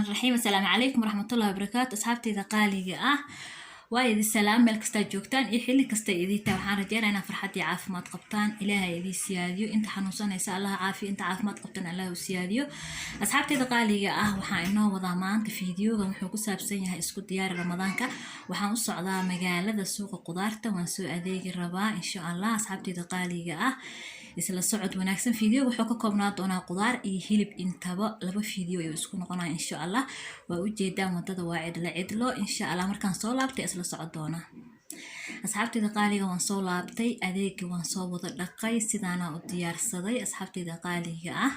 Raxiim. Assalaamu calaykum waraxmatullahi wabarakaatu. Asxaabteyda qaaliga ah, waa idin salaam meel kastaa joogtaan iyo xilli kasta idin tahay. Waxaan rajeynaya inaad farxad iyo caafimaad qabtaan. Ilaahay idin siyaadiyo. Inta xanuunsanaysa Allaha caafiyo, inta caafimaad qabtan Allah u siyaadiyo. Asxaabteyda qaaliga ah, waxaan inoo wadaa maanta fiidiyogan wuxuu ku saabsan yahay isku diyaari Ramadaanka. Waxaan u socdaa magaalada suuqa qudaarta, waan soo adeegi rabaa insha Allah. Asxaabteyda qaaliga ah, isla socod wanaagsan. Fiideo wuxuu ka koobnaa doonaa qudaar iyo hilib intaba, laba fiideo ayuu isku noqonaya insha Allah. Waa ujeedaan, wadada waa cidlo cidlo. Insha Allah markaan soo laabtay isla socod doona. Asxaabteyda qaaliga, waan soo laabtay, adeegii waan soo wada dhaqay, sidaana u diyaarsaday. Asxaabteyda qaaliga ah,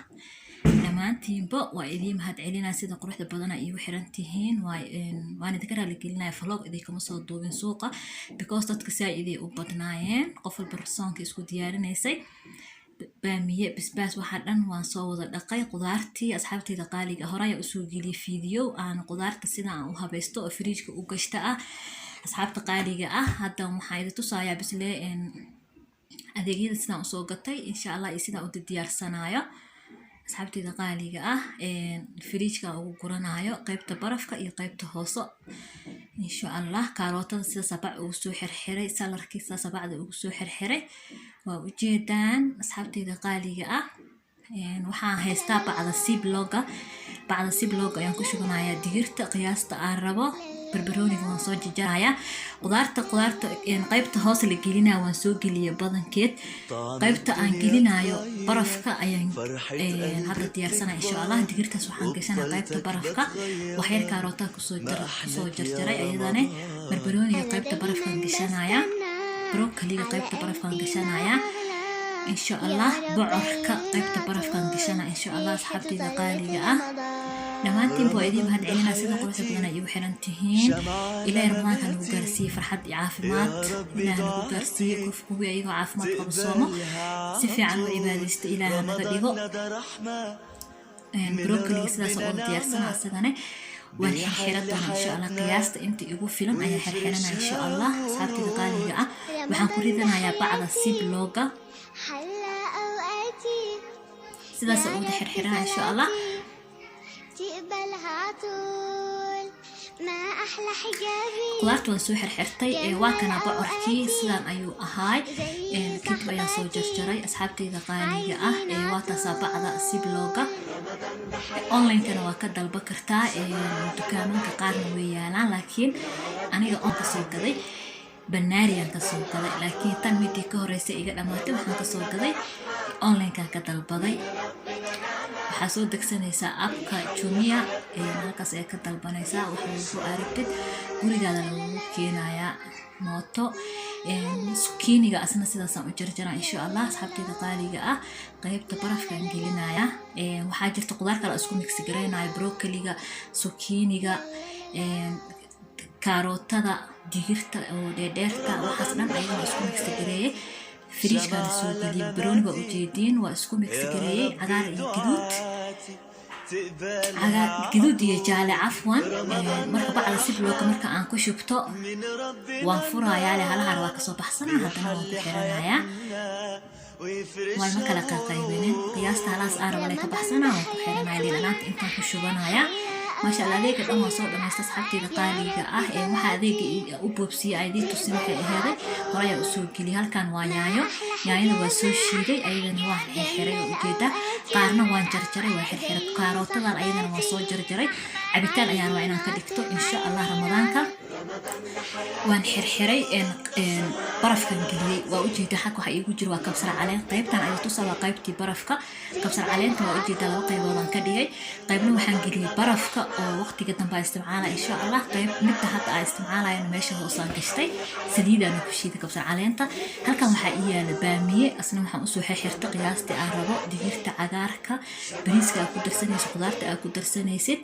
dhammaantiinba waa idiin mahad celinaa sida quruxda badana iigu xiran tihiin. Waan idinka raaligelinaya, vlog idinkama soo duubin suuqa because dadka saa idii u badnaayeen, qof walba soonka isku diyaarinaysay. Baamiye, basbaas, waxaa dhan waan soo wada dhaqay. Qudaartii, asxaabteyda qaaliga, hore ayaa usoo geliyay fiideo aan qudaarta sida aan u habaysto oo firiijka u gashta ah. Asxaabta qaaliga ah, hadda waxaan idin tusayaa bisle adeegyada sidaan usoo gatay insha Allah iyo sidaan u diyaarsanayo. Asxaabteyda qaaliga ah, firiijka ugu guranayo qaybta barafka iyo qaybta hoose insha Allah. Kaarootada sida sabac ugu soo xirxiray, salarkii sida sabacda ugu soo xirxiray, waa ujeedaan. Asxaabteyda qaaliga ah, waxaan haystaa bacda ziplock-ga. Bacda ziplock-ga ayaan ku shubanayaa digirta qiyaasta aan rabo. Barbarooniga waan soo jarjarayaa. Qudaarta qaybta hoose la gelinaya waan soo geliya badankeed. Qaybta aan gelinayo barafka ayaan hadda diyaarsanaya insha Allah. Digirtaas waxaan gashanaa qaybta barafka. Waxyar kaarootaa kusoo jarjaray ayadane. Barbarooniga qaybta barafkaan gashanaya, broccoliga qaybta barafkaan gashanaya insha Allah, bocorka qaybta barafkaan gashana insha Allah. Asxaabteyda qaaliga ah, dhammaantiinba waa idiin mahad celinaa sida quruxda badan ay igu xiran tihiin. Ilaahay Ramadaanka nagu gaarsiiye farxad iyo caafimaad. Ilaah nagu gaarsiiye qof kuwii ayagoo caafimaad qabo soomo, si fiican u cibaadaysta Ilaah naga dhigo. Broccoliga sidaas oo diyaarsana, asagane waan xirxiran doonaa insha Allah. Qiyaasta inta igu filan ayaa xirxirana insha Allah. Asxaabteyda qaaliga ah, waxaan ku ridanayaa bacda ziplock-ga. Sidaas ugu xirxirana insha Allah. تقبلها عطول ما أحلى حجابي. Qudaarta waan soo xirxirtay. Waa kana bocorkii, sidaan ayuu ahaay. Kadib ayaan soo jarjaray. Asxaabteyda qaaliga ah, waa taasaa bacda ziplock-ga. Onlinekana waa ka dalba kartaa, dukaamanka qaarna way yaalaan, laakiin aniga on kasoo gaday banaariyaan kasoo gaday. Laakiin tan midii ka horeysay iga dhamaatay, waxaan kasoo gaday onlinekan ka dalbaday. Waxaa soo degsanaysaa app-ka Jumia, halkaas ayaa ka dalbanaysaa. Waxa lagu aragtid gurigaada lagugu keenayaa mooto. Zucchiniga asna sidaasaan u jarjaraa insha Allah. Asxaabteyda qaaliga ah, qaybta barafkaan gelinaya. Waxaa jirta qudaar kale isku mix gareynayo: broccoliga, zucchiniga, kaarootada, digirta oo dheerdheerta. Waxaas dhan ayagana isku mix gareeyay, firiijkaana soo geliyay. Barooni waa ujeediin, waa isku mix gareeyay, cagaar iyo gaduud, cagaar, gaduud iyo jaale, cafwan. Marka bacda ziplock-ga marka aan ku shubto, waan furayaa le, halahan waa kasoo baxsanaa, haddana waan ku xiranayaa. Waay ma kala qaqaybinin, qiyaasta halaas aan rabo le ka baxsanaa, waan ku xiranaya, liin intaan ku shubanaya. Maasha Allah, adeega dhan waa soo dhamaysta. Asxaabteyda qaaliga ah, ee waxaa adeega u boobsiiyey ay tusin waxay aheeday, hore ayaa usoo geliyay. Halkan waa yaanyo. Yaanyada waa soo shiiday, ayadana waan xirxiray oo ujeeda. Qaarna waan jarjaray, waa xirxiray. Kaarootadan ayadana waan soo jarjaray, cabitaan ayaan rabaa inaan ka dhigto insha Allah Ramadaanka. Waan xirxiray, barafkan geliyey, waa ujeeda. Xag waxa iigu jira waa kabsar caleen. Qaybtan ayaa tusa waa qaybtii barafka. Kabsar caleenta waa ujeeda, laba qayboodaan ka dhigay. Qaybna waxaan geliyey barafka oo waqtiga dambe aan isticmaala insha Allah. Qayb midda hadda aan isticmaalayana meesha hoosaan gashtay, saliidaana ku shiiday kabsar caleenta. Halkan waxaa ii yaala baamiye, asna waxaan usoo xirxirtay qiyaastii aan rabo. Digirta cagaarka, bariiska aad ku darsanaysid, qudaarta aad ku darsanaysid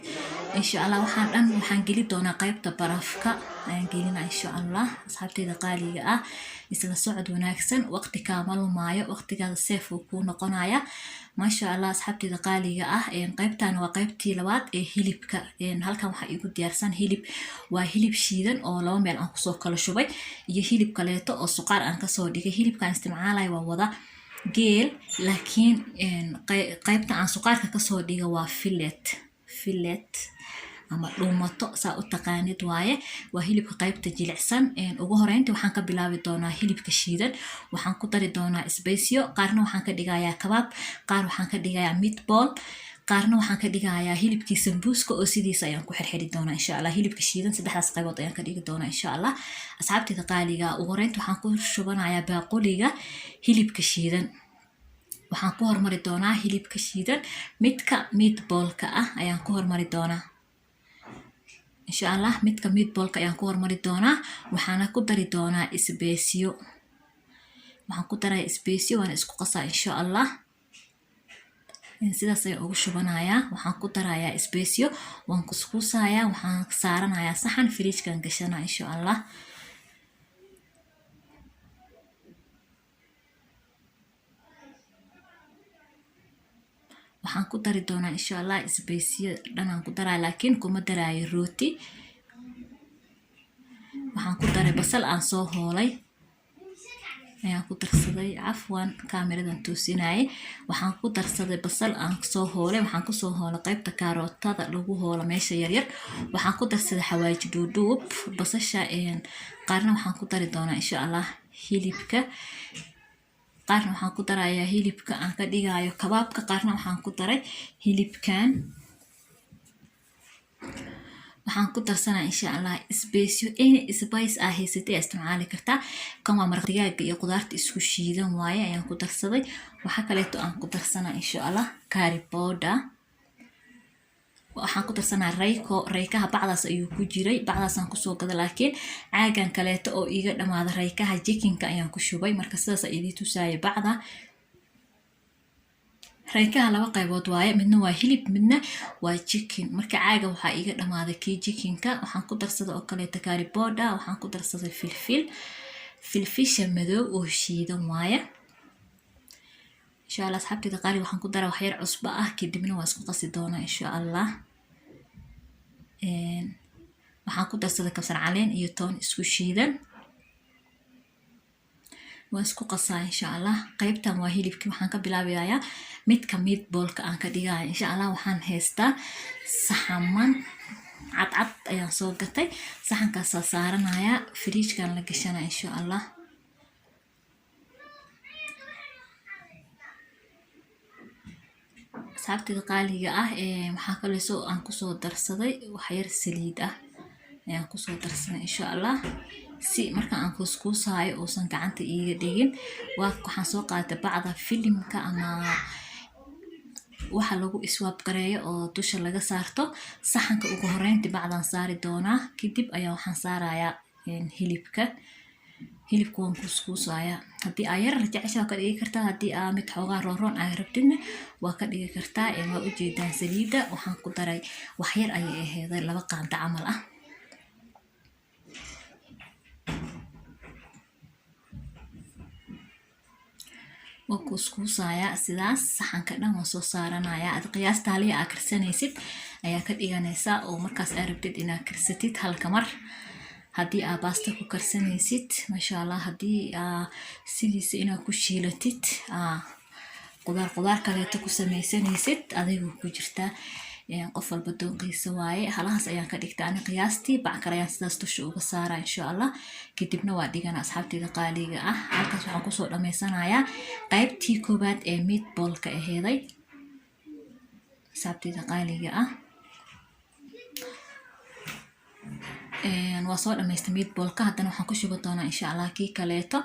insha Allah. Waxaan dhan waxaan geli doonaa qaybta barafka ayaan gelina insha Allah. Asxaabteyda qaaliga ah, isla socod wanaagsan. Waqti kaama lumaayo, waqtigaada safe uu kuu noqonaya, maasha Allah. Asxaabteyda qaaliga ah, qaybtan waa qaybtii labaad ee hilibka. Halkan waxaa iigu diyaarsan hilib, waa hilib shiidan oo laba meel aan kusoo kala shubay iyo hilib kaleeto oo suqaar aan kasoo dhigay. Hilibkaan isticmaalaya waa wada geel, laakiin qaybta aan suqaarka kasoo dhiga waa fillet. Fillet Ama dhuumato saa u taqaanid waaye. Waa hilibka qaybta jilicsan. Ugu horeynta waxaan ka bilaabi doonaa hilibka shiidan. Waxaan ku dari doonaa sbaysyo. Qaarna waxaan ka dhigayaa kabaab, qaar waxaan ka dhigayaa meatball, qaarna waxaan ka dhigayaa hilibkii sambuuska oo sidiisa ayaan ku xirxiri doonaa, insha Allah. Hilibka shiidan saddexdaas qaybood ayaan ka dhigi doonaa, insha Allah. Asxaabtayda qaaliga, ugu horeynta waxaan ku shubanayaa baaquliga hilibka shiidan. Waxaan ku hormari doonaa hilibka shiidan, midka meatballka ah ayaan ku hormari doonaa, insha Allah. Midka meatballka ayaan ku hormari doonaa. Waxaana ku dari doonaa isbeesyo. Waxaan ku darayaa isbeesyo, waana isku qasaa, insha Allah. Sidaas ayaan ugu shubanayaa. Waxaan ku darayaa isbeesyo, waan kuskuusayaa, waxaan saaranayaa saxan, fridgekan gashanaa, insha Allah. Waxaan ku dari doonaa, insha Allah, isbeesyo dhanaan ku daraya, laakiin kuma daraayo rooti. Waxaan ku daray basal aan soo hoolay ayaan ku darsaday. Cafwan, kaamiradan toosinayay. Waxaan ku darsaday basal aan soo hoolay. Waxaan kusoo hoolay qaybta kaarootada lagu hoolo, meesha yaryar. Waxaan ku darsaday xawaaji dhuudhuub, basasha. Qaarna waxaan ku dari doonaa, insha Allah, hilibka. Qaarna waxaan ku darayaa hilibka aan ka dhigayo kabaabka, qaarna waxaan ku daray hilibkan. Waxaan ku darsanaa, insha Allah, sbaysyo. Any spice aa haysatay ayaa isticmaali kartaa. Kan waa maraq digaaga iyo qudaarta isku shiidan waaye ayaan ku darsaday. Waxaa kaleeto aan ku darsanaa, insha Allah, curry powder. Waxaan ku darsanaa Royco. Roycoha bacdaas ayuu ku jiray, bacdaasaan kusoo gada, laakiin caagan kaleeto oo iiga dhamaada Roycoha chickenka ayaan ku shubay. Marka sidaas idii tusaaya. Bacda Roycoha laba qaybood waaye, midna waa hilib, midna waa chicken. Marka caaga waxaa iiga dhamaaday kii chickenka. Waxaan ku darsaday oo kaleeto curry powder. Waxaan ku darsaday filfil, filfisha madow oo shiidan waaye, insha Allah. Asxaabteyda qaali, waxaan ku daraa waxyar cusbo ah, kadibna waa isku qasi doonaa, insha Allah. Waxaan ku darsaday kabsar caleen iyo toon isku shiidan. Waa isku qasaa, insha Allah. Qaybtan waa hilibkii. Waxaan ka bilaabayaa midka meatballka aan ka dhigaya, insha Allah. Waxaan haystaa saxaman cadcad ayaan soo gatay. Saxankaasaa saaranayaa, fridgekan la gashanaa, insha Allah. Asxaabteyda qaaliga ah, waxaa kaleeso aan kusoo darsaday waxyar saliid ah ayaan kusoo darsaday, insha Allah, si marka aan kuuskuusaayo uusan gacanta iiga dhigin. Waa waxaan soo qaatay bacda filimka ama waxa lagu iswaab gareeyo oo dusha laga saarto saxanka. Ugu horeyntii bacdaan saari doonaa, kadib ayaa waxaan saarayaa hilibka. Hilibka waan kuuskuusayaa. Haddii aa yar jecesha waa ka dhigi kartaa, haddii aa mid xoogaa rooroon aa rabtidna waa ka dhigi kartaa. Waa ujeedaan, saliidda waxaan ku daray waxyar ayay aheeday, 2 qaando camal ah. Waa kuuskuusayaa sidaas, saxanka dhan waan soo saaranayaa. Ad qiyaasta haliya aa karsanaysid ayaa ka dhiganaysaa oo markaas aa rabtid inaad karsatid halka mar. Haddii aa baasta ku karsanaysid, maasha Allah. Haddii aa sidiisa inaad ku shiilatid, aa qudaar qudaar kaleeto ku sameysanaysid, adigu ku jirtaa. Qof walba dooqiisa waaye. Halahaas ayaan ka dhigta ani qiyaastii. Bac kale ayaan sidaas dusha uga saaraa, insha Allah, kadibna waa dhigana. Asxaabteyda qaaliga ah, halkaas waxaan kusoo dhamaysanayaa qaybtii koowaad ee meatballka aheeday. Asxaabteyda qaaliga ah, waa soo dhamaystay meatballka. Haddana waxaan ku shubi doonaa, insha Allah, kii kaleeto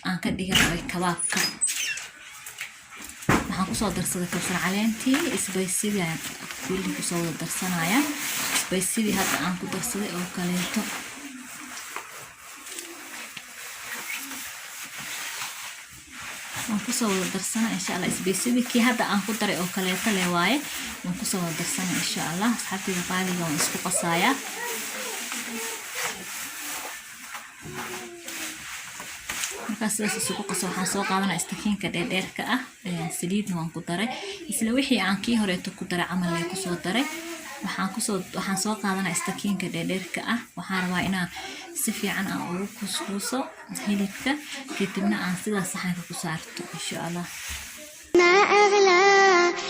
aan ka dhiganay kabaabka. Waxaan kusoo darsaday kabsar caleentii, sbaisidii ayaan kulli kusoo wada darsanaya, sbaisidii hadda aan ku darsaday oo kaleeto. Waan kusoo wada darsana, insha Allah. Sbaisidii kii hadda aan ku daray oo kaleeto le waaye. Waan kusoo wada darsana, insha Allah. Asxaabteyda qaaliga, waan isku qasayaa. Markaas sidaas isugu qaso, waxaan soo qaadanaa istakiinka dheerdheerka ah. Saliidna waan ku daray, isla wixii aan kii horeeto ku daray camal lee kusoo daray. Waxaan soo qaadanaa istakiinka dheerdheerka ah. Waxaan rabaa inaan si fiican aan ugu kuuskuuso hilibka, kadibna aan sidaas saxanka ku saarto, insha Allah. ما أغلى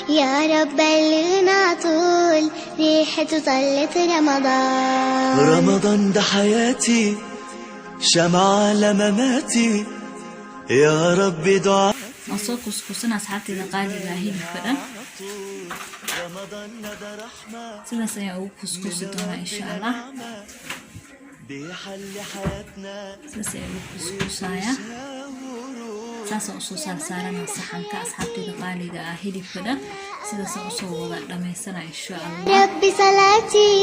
يا رب بلغنا طول ريحته طلت رمضان. رمضان ده حياتي، شمعة لمماتي، يا رب دعاء. Waan soo kuskusana, asxaabteyda qaaliga ah, hilibka dhan رمضان ده رحمة sidaas ayaan ugu kuskusi doonaa, insha Allah. بيحل حياتنا. Sidaas ayaan ugu kuskusayaa, saasaan usoo saarsaarana saxanka, asxaabteyda qaaliga ah. Hilibka dhan sidaasaan usoo wada dhamaysana, insha Allah. ربي صلاتي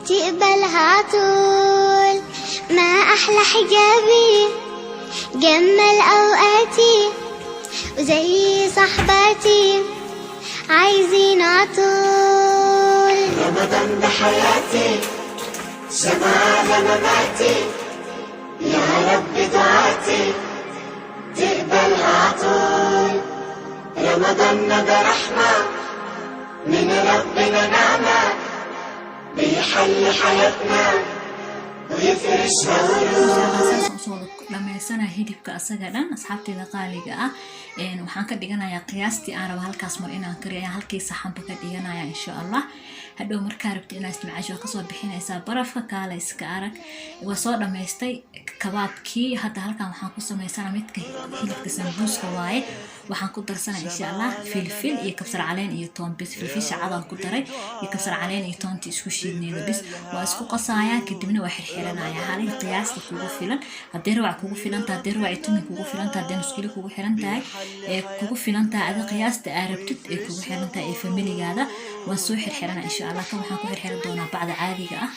تقبلها عطول، ما أحلى حجابي، جمل أوقاتي، وزي صحباتي عايزين عطول. رمضان ده حياتي، شمعة لمماتي، يا رب دعاتي تقبلها عطول. رمضان ده رحمة من ربنا، نعمة بيحل حياتنا ويفرشها ورود. Saasaan usoo wada dhamaysana hilibka asaga dhan, asxaabteyda qaaliga ah. Waxaan ka dhiganayaa qiyaastii aan rabo halkaas mar inaan kariyo ayaan halkii saxanba ka dhiganaya, insha Allah. Hadhow markaa rabti inaad isticmaasho, waa kasoo bixinaysaa barafka. Kaala iska arag, waa soo dhamaystay kabaabkii. Hadda halkan waxaan ku samaysana midka hilibka sambuuska waaye. Waxaan ku darsanaa, insha Allah, filfil iyo kabsar caleen iyo toon bis. Filfisha cadaan ku daray iyo kabsar caleen iyo toontii isku shiidneyda bis. Waa isku qasayaa, kadibna waa xirxiranaya. Halin qiyaasta kugu filan, haddii ruwac kugu filan tahay, haddii ruwac iyo tumin kugu filan tahay, haddii nuskilo kugu xiran tahay, ee kugu filan tahay, adi qiyaasta aa rabtid ee kugu xiran tahay ee familigaada. Waan soo xirxirana, insha Allah. Kan waxaan ku xirxiran doonaa bacda caadiga ah.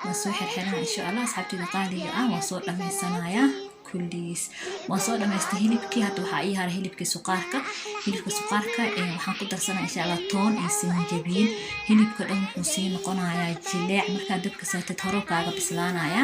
Waan soo xirxirana, insha Allah, asxaabteyda qaaliga ah. Waan soo dhamaysanayaa kulligiis, waan soo dhamaystay hilibkii. Hadda waxaa ii haray hilibkii suqaarka. Hilibka suqaarka waxaan ku darsanaa, insha Allah, toon iyo sinjabiil. Hilibka dhan wuxuu sii noqonayaa jileec markaa dabka saartid, horo kaaga bislaanaya.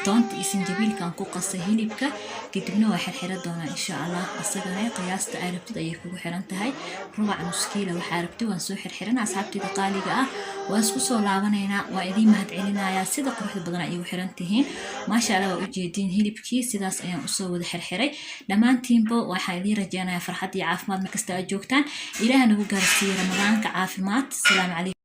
Toonta iyo sinjabiilkaan ku qasay hilibka, kadibna waa xirxira doonaa, insha Allah. Asagana qiyaasta aa rabtid ayay kugu xiran tahay, rubac, nuskiila, waxaa rabtid. Waan soo xirxirana, asxaabteyda qaaliga ah. Waan isku soo laabanaynaa. Waa idiin mahadcelinayaa sida quruxda badan ay igu xiran tihiin, maasha Allah. Waa ujeediin, hilibkii sidaas ayaan usoo wada xirxiray. Dhammaantiinba waxaan idiin rajeynayaa farxad iyo caafimaad markasta aad joogtaan. Ilaah nagu gaarsiiye Ramadaanka caafimaad. Asalaamu calaykum.